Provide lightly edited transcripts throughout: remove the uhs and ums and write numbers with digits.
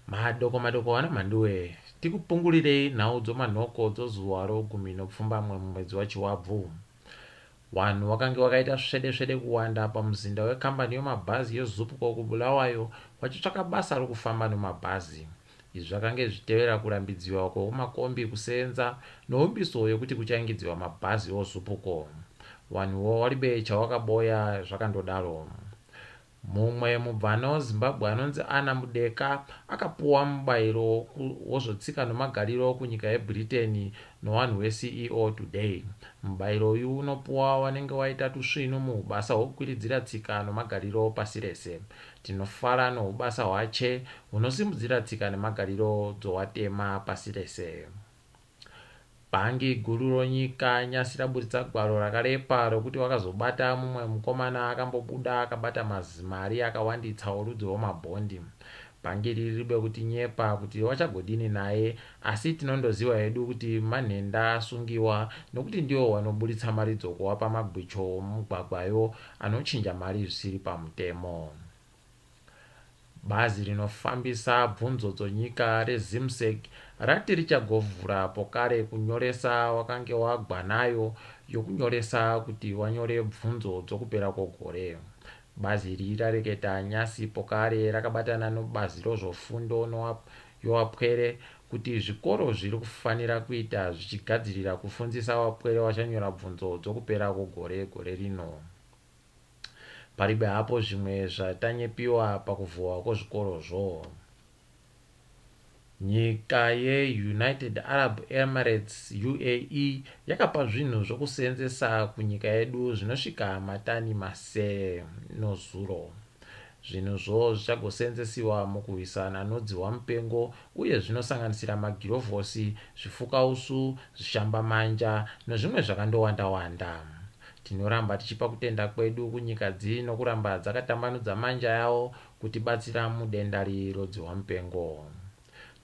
Madoko madoko ana Mhanduwe, tikupungurirei nhau dzomanhoko dzozuva rogumi nopfumbamwe mumwedzi waChiwabvu. Vanhu vakange vakaita svede svede kuwanda pamuzinda wekambani yomabhazi yeZupco kuBulawayo vachitsvaka basa rokufamba nomabhazi. Izvi zvakange zvichitevera kurambidziwa kwomakombi kuseenza noumbiso yokuti kuchaingidziwa mabhazi oZupco. Vanhuwo walibe chawakaboya zvakandodaro. Mumwe mubvana weZimbabwe anonzi Anna Mudeka akapuwa mubayiro wozvotsika nomagariro kunyika yeBritain nowanhu weCEO Today. Mubayiro uyu unopuwa wanenge waita tusvinu muubasa hwokukwiridzira tsika nomagariro pasi rese. Tinofara noubasa hwache hunosimudzira tsika nemagariro dzowatema pasi rese. Bhangi guru ronyika nyasi raburitsa gwaro rakarepa rokuti wakazobata mumwe mukomana akambobuda akabata mazimari akawanditsa orudzi rwomabhondi. Bhangi iri riribe kuti nyepa kuti wachagodini naye asi tinondoziva hedu kuti manhenda asungiwa nokuti ndiwo wanoburitsa mari dzokuwapa magwicho omugwagwayo anochinja mari zvisiri pamutemo. Bazi rinofambisa bvunzo dzonyika reZimsec rati richagovhura pokare kunyoresa wakange wagwa nayo yokunyoresa kuti wanyore bvunzo dzokupera kwogore. Bazi iri rareketa nyasi pokare rakabatana nobazi rozvofundo yowapwere kuti zvikoro zviri kufanira kuita zvichigadzirira kufundzisa wapwere wachanyora bvunzo dzokupera kwogore gore rino. Paribe hapo zvimwe zvatanyepiwa pakuvhuwa kwozvikorozvo. Nyika yeUnited Arab Emirates UAE yakapa zvinhu zvokuseenzesa kunyika yedu zvinosvika matani masere nozuro. Zvinhuzvo zvichagoseenzesiwa mukurwisana nodzihwamupengo uye zvinosanganisira magirovhosi, zvifukausu, zvishambamanja nozvimwe zvakandowanda-wanda. Tinoramba tichipa kutenda kwedu kunyika dzi nokuramba dzakatambanudza manja yawo kutibatsira mudendari rodzihwamupengo.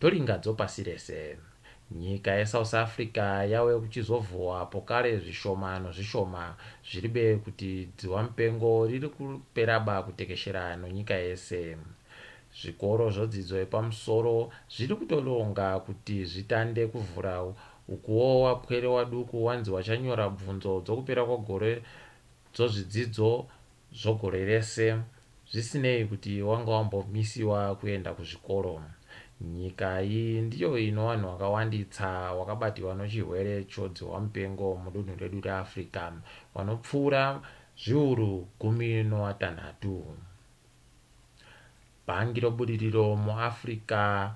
Toringa dzopasi rese. Nyika yeSouth Africa yave kuchizovhuwa pokare zvishoma nozvishoma zviribe kuti dzihwamupengo riri kuperaba kutekeshera nonyika yese. Zvikoro zvodzidzo yepamusoro zviri kutoronga kuti zvitande kuvhura ukuwo wapwere waduku wanzi wachanyora bvunzo dzokupera kwegore dzozvidzidzo zvogore rese zvisinei kuti wanga wambomisiwa kuenda kuzvikoro. Nyika iyi ndiyo ino vanhu vakawanditsa wakabatiwa nochirwere chodzihwamupengo mudunhu redu reAfrica vanopfuura zviuru 16. Bhangi robudiriro muAfrica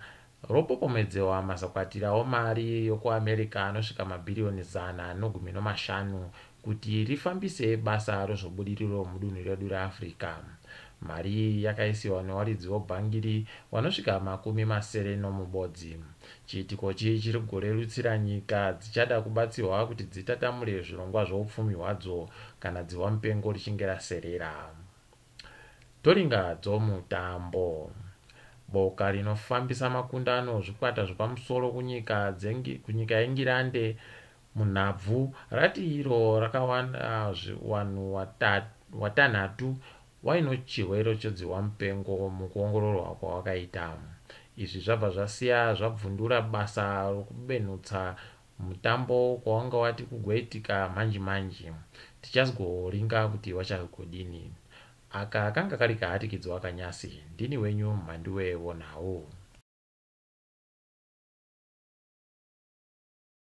ropopomedzewa mazakwatira omari yokuAmerica anosvika mabhiriyoni 115 kuti rifambise basa rozvobudiriro mudunhu redu reAfrica. Mari iyi yakaisiwa newaridzi wobhangiri wanosvika 61. Chiitiko chi chiri kugorerutsira nyika dzichada kubatsirwa kuti dzitatamure zvirongwa zvoupfumi hwadzo kana dzihwamupengo richinge raserera. Toringa dzomutambo. Boka rinofambisa makundano zvikwata zvepamusoro kunyika kunyika yeNgirande munhabvu rati iro rakawana vanhu watanhatu waino chirwere chodzihwamupengo mukuongororwa kwawakaita. Izvi zvabva zvasiya zvabvundura basa rokubenhutsa mutambo kwawanga wati kugoitika manji manji. Tichazogoringa kuti wachagodini. Aka kanga kari kahatikidzwa kanyasi. Ndini wenyu Mhanduwe wonhau.